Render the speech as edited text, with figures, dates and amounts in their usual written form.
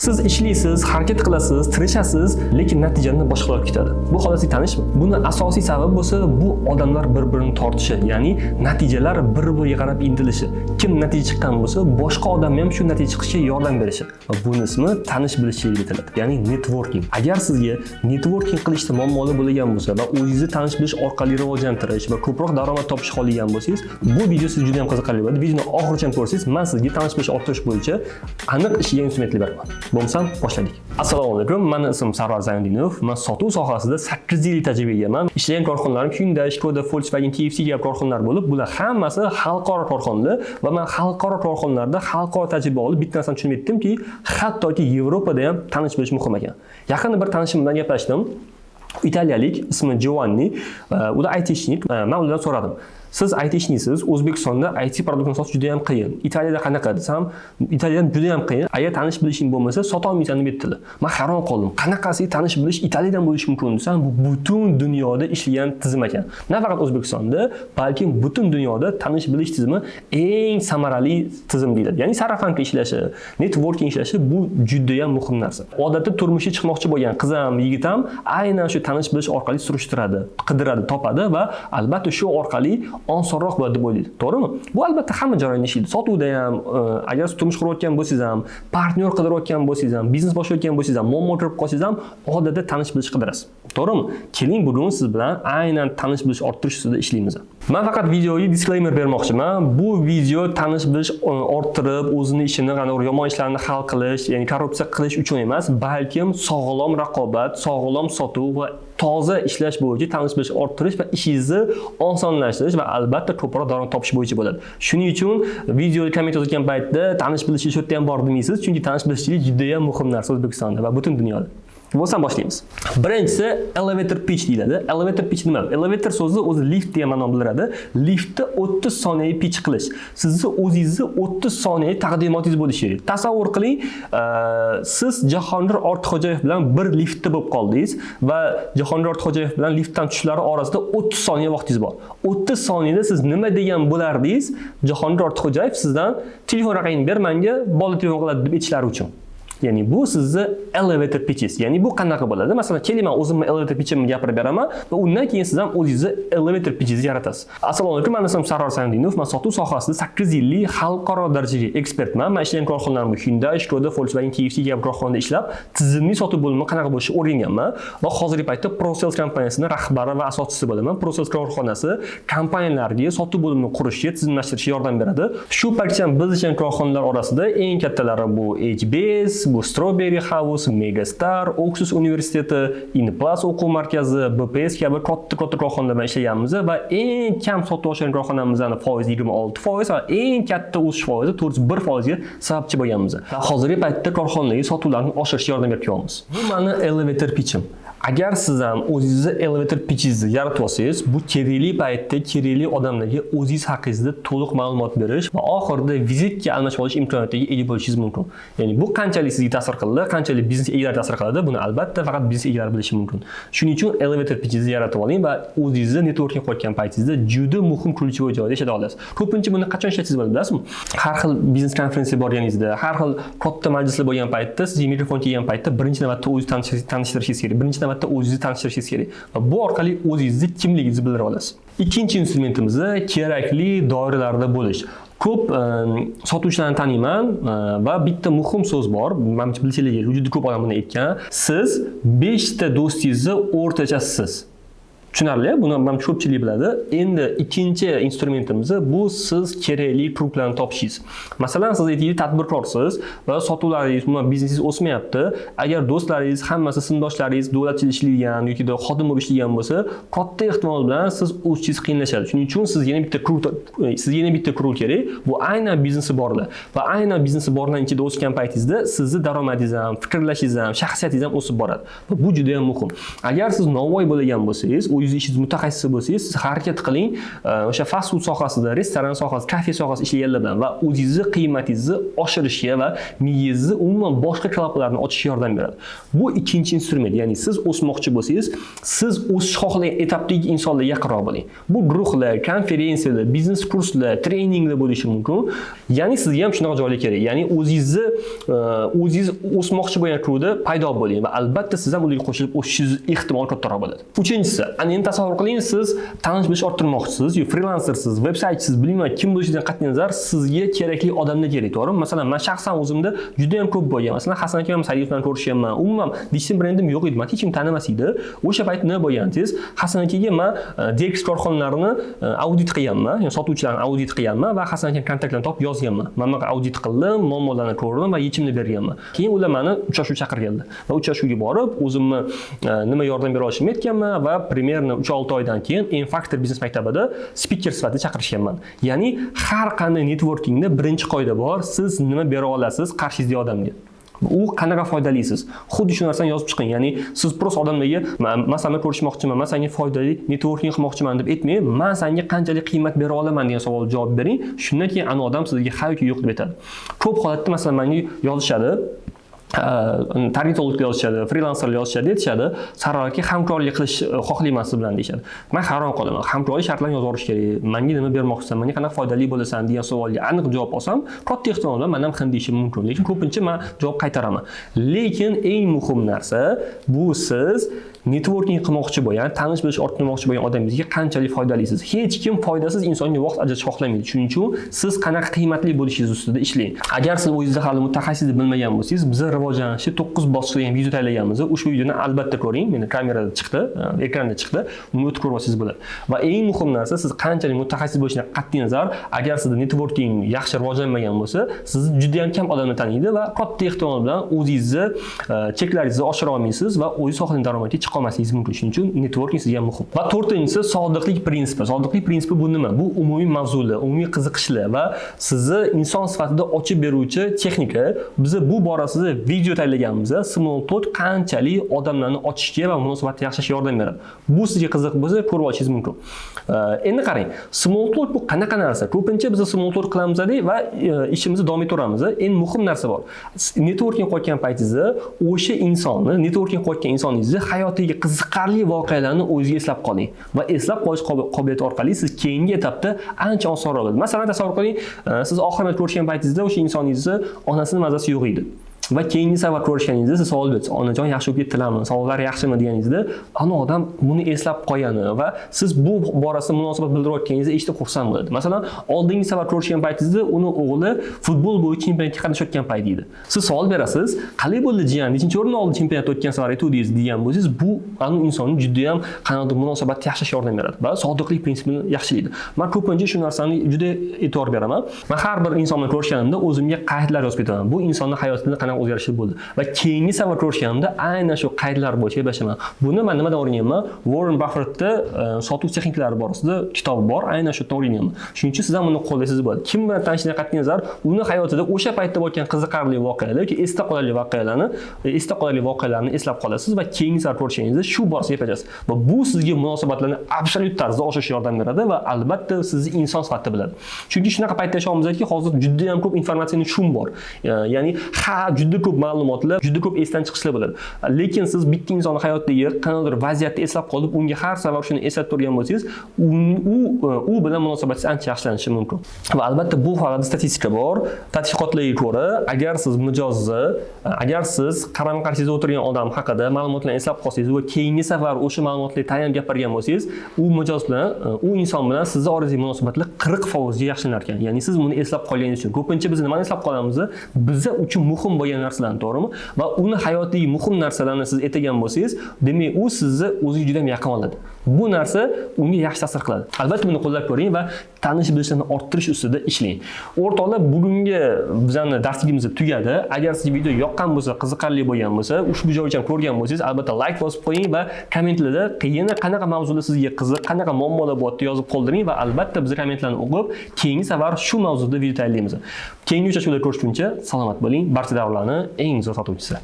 Siz ishlaysiz, harakat qilasiz, tirishasiz, lekin natijani boshqalar kutadi. Bu holat sizga tanishmi? Buni asosiy sababi bo'lsa, bu odamlar bir-birini tortishi, ya'ni natijalar bir-biriga qarab intilishi. Kim natija chiqqan bo'lsa, boshqa odamga ham shu natija chiqishiga yordam berishi. Va buni ismi tanish bilishchilik aytiladi, ya'ni networking. Agar sizga networking qilishda muammolar bo'lgan bo'lsa va o'zingizni tanish bilish orqali rivojlantirish va ko'proq daromad topish xohlagan bo'lsangiz, bu video sizga juda ham qiziqarli bo'ladi. Videoni oxirigacha ko'rsangiz, men sizga tanish bilish orttirish bo'yicha aniq ishlagan instrumentlar beraman. Bo'lmasam, boshladik. Assalomu alaykum. Meni ismim Sarvar Zayniddinov. Men sotuv sohasida 8 yillik tajribaga egaman. Ishlagan korxonalarim Hyundai, Skoda, Volkswagen, KFC kabi korxonalar bo'lib, bular hammasi xalqaro korxonalar va men xalqaro korxonalarda xalqaro tajriba olib bitta narsani tushunib yetdimki, hattoki Yevropada ham tanish bilish muhim ekan. Yaqinda bir tanishim bilan gaplashdim. Italiyalik, ismi Giovanni, ular айтишник. Men ulardan so'radim. Siz айтишник siz, O'zbekistonda IT продукт ini sotish juda ham qiyin. Italiyada qanaqa desam, Italiyada juda ham qiyin. Agar tanish bilishing bo'lmasa, sota olmaysan deb aytdilar. Men hayron qoldim. Qanaqasi tanish bilish Italiyadan bo'lishi mumkin desam, bu butun dunyoda ishlagan tizim ekan. Nafaqat O'zbekistonda, balkim butun dunyoda tanish bilish tizimi eng samarali tizim deyiladi. Ya'ni сарафанка ishlashi, networking ishlashi, bu juda ham muhim narsa. Odatda turmushga chiqmoqchi bo'lgan qiz ham, yigit ham aynan shu tanish bilish orqali surishtiradi, qidiradi, topadi va albatta shu orqali osonroq bo'ladi deb o'ylaydi. To'g'rimi? Bu albatta hamma jarayonda ishlaydi. Sotuvda ham, agar siz turmush qurayotgan bo'lsangiz ham, partnyor qidirayotgan bo'lsangiz ham, biznes boshlayotgan bo'lsangiz ham, muammo kirib qolsangiz ham, odatda tanish bilish qidirasiz. To'g'rimi? Keling, bugun siz bilan aynan tanish bilish orttirish ustida ishlaymiz. Men faqat videoga disclaimer bermoqchiman. Bu video tanish bilish orttirib, o'zini ishini, qanday yomon ishlarni hal qilish, ya'ni korrupsiya qilish uchun emas, balkim sog'lom raqobat, sog'lom sotuv va toza ishlash bo'yicha tanish bilish orttirish va ishingizni osonlashtirish va albatta ko'proq daromad topish bo'yicha bo'ladi. Shuning uchun videoga komment yozayotgan paytda tanish bilish shu yerda ham bor demaysiz, chunki tanish bilishchilik juda ham muhim narsa O'zbekistonda va butun dunyoda. Bo'lsam, boshlaymiz. Birinchisi elevator pitch deyiladi. Elevator pitch nima? Elevator so'zi o'zi lift degan ma'no bildiradi. Liftda 30 soniya pitch qilish. Sizni o'zingizni 30 soniya taqdimotingiz bo'lishi kerak. Tasavvur qiling, siz Jahongir Ortiqxo'jayev bilan bir liftda bo'lib qoldingiz va Jahongir Ortiqxo'jayev bilan liftdan tushishlari orasida 30 soniya vaqtingiz bor. 30 soniyada siz nima degan bo'lardingiz? Jahongir Ortiqxo'jayev sizdan telefon raqamingni ber menga, bola telefon qiladi deb aytishlari uchun. Ya'ni bu sizni elevator pitchingiz. Ya'ni bu qanaqa bo'ladi? Masalan, keling, men o'zimni elevator pitchimni gapirib beraman va undan keyin siz ham o'zingizni elevator pitchingizni yaratasiz. Assalomu alaykum, men ismim Sarvar Saydinov. Men sotuv sohasida 8 yillik xalqaro darajali ekspertman. Men ishlagan korxonalarim Hyundai, Skoda, Volkswagen, KFC kabi korxonada ishlab, tizimli sotuv bo'limi qanaqa bo'lishini o'rganganman va hozirgi paytda ProSales kompaniyasining rahbari va asoschisi bo'laman. ProSales korxonasi kompaniyalarga sotuv bo'limini qurishga, tizimlashtirishga yordam beradi. Shu paytgacha biz ishlagan korxonalar orasida eng kattalari bu HBS, bu Strawberry House, Megastar, Oxus universiteti, Inplus o'quv markazi, BPS kabi katta-katta korxonalar bilan ishlaganmiz va eng kam sotuv oshirgan korxonamizni foizi 26% va eng katta o'sish foizi 401% ga sababchi bo'lganmiz. Va hozirgi paytda korxonalarga sotuvlarni oshirishga yordam berib kelyapmiz. Bu mani elevator pitchim. Agar siz ham o'zingizni elevator pitchingizni yaratib olsangiz, bu kerakli paytda kerakli odamlarga o'zingiz haqingizda to'liq ma'lumot berish va oxirida vizitka almashib olish imkoniyatiga ega bo'lishingiz mumkin. Ya'ni bu qanchalik sizga ta'sir qildi, qanchalik biznes egalari ta'sir qiladi, buni albatta faqat biznes egalari bilishi mumkin. Shuning uchun elevator pitchingizni yaratib oling va o'zingizni networking qilayotgan paytingizda juda muhim ключевой joyda ishlata olasiz. Ko'pincha buni qachon ishlatishingiz bo'ladi, bilasizmi? Har xil biznes konferensiya borganingizda, har xil katta majlislar bo'lgan paytda, sizga mikrofon kelgan paytda birinchi navbatda o'zingizni tanishtirishingiz kerak. Birinchi navbatda o'zingizni tanishtirishingiz kerak va bu orqali o'zingizni kimligingizni bildira olasiz. Ikkinchi instrumentimiz kerakli doiralarda bo'lish. Ko'p sotuvchilarni taniyman va bitta muhim so'z bor. Manimcha, bilsanglar kerak, juda ko'p odam buni aytgan. Siz 5 ta do'stingizni o'rtachasisiz. Tushunarli, buni manimcha ko'pchilik biladi. Endi ikkinchi instrumentimiz bu siz kerakli круг larni topishingiz. Masalan, siz, aytaylik, tadbirkorsiz va sotuvlaringiz, umuman biznesingiz o'smayapti. Agar do'stlaringiz hammasi, sinfdoshlaringiz davlatchilik ishlaydigan yoki xodim bo'lib ishlagan bo'lsa, katta ehtimol bilan siz o'sishingiz qiyinlashadi. Shuning uchun siz yana bitta круг kerak. Bu aynan biznesi borlar. Va aynan biznesi borlar ichida o'sgan paytingizda sizni daromadingiz ham, fikrlashingiz ham, shaxsiyatingiz ham o'sib boradi. Va bu juda ham muhim. Agar siz novvoy bo'lgan bo'lsangiz, o'zingiz O'zingiz ishingiz mutaxassisi bo'lsangiz, siz harakat qiling, o'sha fast food sohasida, restoran sohasida, kafe sohasida ishlaganlar bilan va o'zingizni qiymatingizni oshirishga va miyangizni umuman boshqa klaplarni ochishga yordam beradi. Bu ikkinchi instrument, ya'ni siz o'smoqchi bo'lsangiz, siz o'sish xohlagan etapdagi insonlarga yaqinroq bo'ling. Bu guruhlar, konferensiyalar, biznes kurslar, treninglar bo'lishi mumkin. Ya'ni sizga ham shunaqa joylar kerak. Ya'ni o'zingiz o'smoqchi bo'lgan klubda paydo bo'ling va albatta siz ham ularga qo'shilib o'sishingiz ehtimoli kattaroq bo'ladi. Uchinchisi, ana endi tasavvur qiling, siz tanish bilish orttirmoqchisiz, yo frilansersiz, veb-saytchisiz, bilmayman, kim bo'lishidan qat'iy nazar, sizga kerakli odamlar kerak, to'g'rimi? Masalan, men shaxsan o'zimda juda ham ko'p bo'lgan. Masalan, Hasan aka ham Saidov bilan ko'rishganman. Umuman digital brendim yo'q edi, men hech kim tanimas edi. O'sha payt nima bo'lgan desangiz, Hasan akaga men DX korxonalarini audit qilganman, ya'ni sotuvchilarni audit qilganman va Hasan aka kontaktlarini topib yozganman. Men bunaqa audit qildim, muammolarni ko'rdim va yechimni berganman. Keyin ular meni uchrashuv chaqirganlar. Va uchrashuvga borib, o'zimni nima yordam bera olishimni aytganman va примерно 3-6 oydan keyin M Factor biznes maktabida spiker sifatida chaqirishganman. Ya'ni har qanday networkingda birinchi qoida bor, siz nima bera olasiz qarshingizdagi odamga. U qanaqa foydalisiz? Xuddi shu narsani yozib chiqing. Ya'ni siz просто odamlarga "Man san bilan ko'rishmoqchiman, man senga foydali networking qilmoqchiman" deb aytmang, "Man senga qanchalik qiymat bera olaman" degan savolga javob bering. Shundan keyin ana odam sizga ha yoki yo'q deb aytadi. Ko'p holatda masalan menga yozishadi, targetologlar yozishadi, frilanserlar yozishadi, aytishadi, "Sarvar aka, hamkorlik qilish xohlayman siz bilan", deyishadi. Men hayron qolaman. Hamkorlik shartlarini yozib yuborish kerak. Menga nima bermoqchisan, menga qanaqa foydali bo'lasan degan savolga aniq javob olsam, katta ehtimol bilan men ham hin deyishim mumkin. Lekin ko'pincha men javob qaytaraman. Lekin eng muhim narsa bu siz networking qilmoqchi bo'lgan, tanish bilish orttirmoqchi bo'lgan odamingizga qanchalik foydalisiz. Hech kim foydasiz insonga vaqt ajratishni xohlamaydi. Shuning uchun siz qanaqa qiymatli bo'lishingiz ustida ishlang. Agar siz o'zingizni hali mutaxassis deb bilmagan bo'lsangiz, biz rivojlanishni 9 bosqich degan video tayyorlaganmiz. Ushbu videoni albatta ko'ring. Meni kamerada chiqdi, ekranda chiqdi. Uni o'tib ko'rib olsangiz bo'ladi. Va eng muhim narsa, siz qanchalik mutaxassis bo'lishidan qat'iy nazar, agar sizda networking yaxshi rivojlanmagan bo'lsa, sizni juda ham kam odamlar taniydi va katta ehtimol bilan o'zingizni cheklaringizni oshira olmaysiz va o'zingiz xohlagan daromadga chiqa olmasligingiz mumkin. Shuning uchun networking sizga muhim. Va to'rtinchisi, sodiqlik prinsipi. Sodiqlik prinsipi bu nima? Bu umumiy mavzular, umumiy qiziqishlar va sizni inson sifatida ochib beruvchi texnika. Biz bu borasida video tayyorlaganmiz. Small talk qanchalik odamlarni ochishga va munosabatni yaxshilashga yordam beradi. Bu sizga qiziq bo'lsa, ko'rib olishingiz mumkin. Endi qarang, small talk bu qanaqa narsa? Ko'pincha biz small talk qilamiz va ishimizni davom ettiramiz. Eng muhim narsa bor. Networking qilayotgan paytingizda o'sha insonni, networking qilayotgan insoningizni hayotidagi qiziqarli voqealarni o'zingizga eslab qoling va eslab qolish qobiliyati orqali siz keyingi etapda ancha osonroq bo'ladi. Masalan, tasavvur qiling, siz oxirgi marta ko'rishgan paytingizda o'sha insoningizni onasini mazasi yo'q edi. Va keyingi safar ko'rishganingizda siz savol berasiz: "Onajon yaxshi bo'lib ketdilarmi, sog'liqlari yaxshimi?" deganingizda, ana odam buni eslab qolgani va siz bu borasida munosabat bildirayotganingizni eshitib xursand bo'ladi. Masalan, oldingi safar ko'rishgan paytingizda uni o'g'li futbol bo'yicha chempionatga qatnashayotgan payt edi. Siz savol berasiz: "Qalay bo'ldi jiyan, nechinchi o'rinni oldi chempionatda, o'tgan safar aytuvdingiz?" degan bo'lsangiz, bu ana insonni juda ham qanaqadir munosabatni yaxshilashga yordam beradi va sodiqlik prinsipini yaxshilaydi. Man ko'pincha shu narsani juda e'tibor beraman. Man har bir inson bilan ko'rishganimda o'zimga qaydlar yozib ketaman. Bu insonni hayotida qanaqa o'zgarishlar bo'ldi va keyingi safar ko'rishganimda aynan shu qaydlar bo'yicha gaplashaman. Buni man nimadan o'rganganman? Warren Buffettni sotuv texnikalari borasida kitobi bor, aynan shu yerdan o'rganganman. Shuning uchun siz ham buni qo'llaysiz bo'ladi. Kim bilan tanishishdan qat'iy nazar, uni hayotida o'sha paytda bo'lgan qiziqarli voqealar yoki esda qolarli voqealarni eslab qolasiz va keyingi safar ko'rishganingizda shu borasida gaplashasiz va bu sizga munosabatlarni absolyut tarzda oshirishga yordam beradi va albatta sizni inson sifatida biladi. Chunki shunaqa paytda yashayapmizki, hozir juda ham ko'p информационный шум bor. Ya'ni ha, juda ko'p ma'lumotlar, juda ko'p esdan chiqishlar bo'ladi. Lekin siz bitta insonni hayotidagi qandaydir vaziyatni eslab qolib, unga har safar shuni eslatib turgan bo'lsangiz, u bilan munosabatingiz ancha yaxshilanishi mumkin. Va albatta bu holatda statistika bor. Tadqiqotlarga ko'ra, agar siz mijozni, agar siz qarama qarshingizda o'tirgan odam haqida ma'lumotlarni eslab qolsangiz va keyingi safar o'sha ma'lumotlarga tayanib gapirgan bo'lsangiz, u mijoz bilan, u inson bilan sizni orangizdagi munosabatlar 40% ga yaxshilanar ekan. Ya'ni siz buni eslab qolganingiz uchun. Ko'pincha biz nimani eslab qolamiz? Biza uchun muhim bo'lgan narsalarni, to'g'rimi? Va uni hayotidagi muhim narsalarni siz aytgan bo'lsangiz, demak, u sizni o'ziga juda ham yaqin oladi. Bu narsa unga yaxshi ta'sir qiladi. Albatta buni qo'llab ko'ring va tanish bilishlarni orttirish ustida ishlang. O'rtoqlar, bugungi bizani darsligimiz tugadi. Agar sizga video yoqqan bo'lsa, qiziqarli bo'lgan bo'lsa, ushbu joygacha ko'rgan bo'lsangiz, albatta like bosib qo'ying va kommentlarda yana qanaqa mavzular sizga qiziq, qanaqa muammolar bo'lyapti yozib qoldiring va albatta biz kommentlarni o'qib, keyingi safar shu mavzuda video tayyorlaymiz. Keyingi uchrashuvda ko'rishguncha salomat bo'ling. Barcha davrlarni eng zo'r sotuvchisi.